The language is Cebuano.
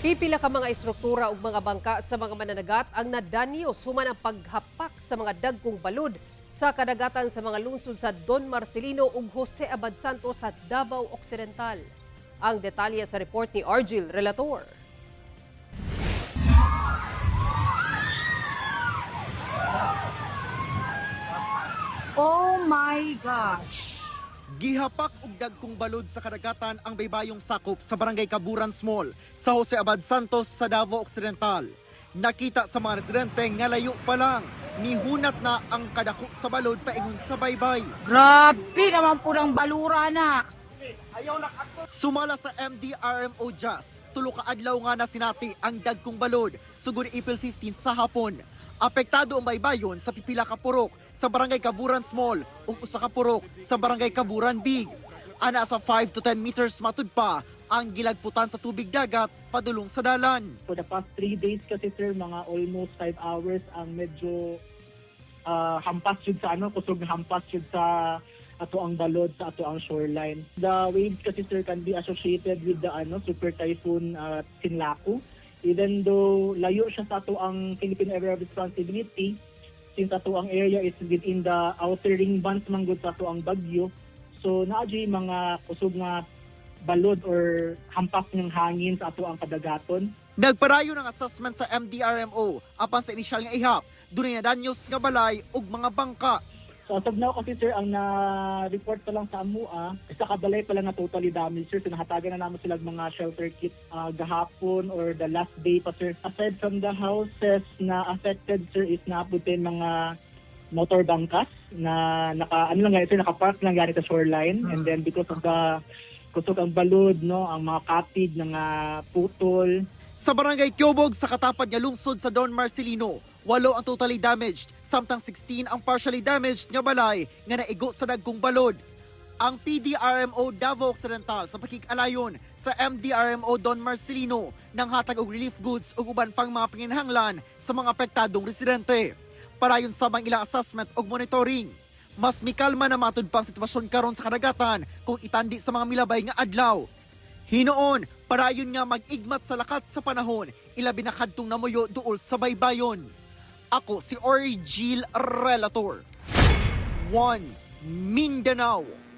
Pipila ka mga estruktura ug mga bangka sa mga mananagat ang nadanyo human ang paghapak sa mga dagkong balod sa kadagatan sa mga lungsod sa Don Marcelino ug Jose Abad Santos sa Davao Occidental. Ang detalye sa report ni Argil Relator. Oh my gosh! Gihapak og dagkong balod sa kadagatan ang baybayong sakop sa Barangay Kaburan Small sa Jose Abad Santos sa Davao Occidental. Nakita sa mga residente nga layo pa lang, nihunat na ang kadako sa balod paingon sa baybay. Grabe naman po ng balura na. Sumala sa MDRMO Jazz, tulo ka adlaw nga nasinati ang dagkong balod sugod April 15 sa hapon. Apektado ang baybayon sa pipila ka purok sa Barangay Kaburan Small ug usa ka purok sa Barangay Kaburan Big. Ana sa 5 to 10 meters matud pa ang gilagputan sa tubig dagat padulong sa dalan. For the past 3 days kasi, sir, mga almost 5 hours ang medyo hampas yun sa ano, kusog na hampas yun sa ato ang balod sa ato ang shoreline. The waves kasi, sir, can be associated with the ano, super typhoon Sinlaku. Even though layo siya sa ato ang Philippine Area of Responsibility, since ato ang area is within the outer ring bands man gud sa ato ang bagyo, so naa jud mga kusog nga balod or hampas ng hangin sa ato ang kadagaton. Nagparayo ng assessment sa MDRMO apan sa inisyal nga ihap, dunay nadanyos nga balay ug mga bangka. So as of now kasi, sir, ang na-report pa lang sa amua, isa ka balay pa lang na totally damaged, sir. So nahatagan na naman sila og mga shelter kit gahapon or the last day pa, sir. Aside from the houses na affected, sir, is naabot din mga motor bangkas na naka ano lang ganito, naka-park lang ganito sa shoreline, and then because of the kusog ang balod, no, ang mga kapid na nga putol. Sa Barangay Kiobog sa katapad nga lungsod sa Don Marcelino, walo ang totally damaged, samtang 16 ang partially damaged nga balay nga naigo sa dagkong balod. Ang PDRMO Davao Occidental sa pakig-alayon sa MDRMO Don Marcelino nang hatag og relief goods ug uban pang mga panginahanglan sa mga apektadong residente. Parayon sa mga ilang assessment ug monitoring. Mas mikalma na matud pang sitwasyon karon sa kadagatan kung itandi sa mga milabay nga adlaw. Hinoon, parayon nga mag-igmat sa lakat sa panahon, ilabi na kadtong namuyo duol sa baybayon. Ako si Orgil Relator. 1 Mindanao.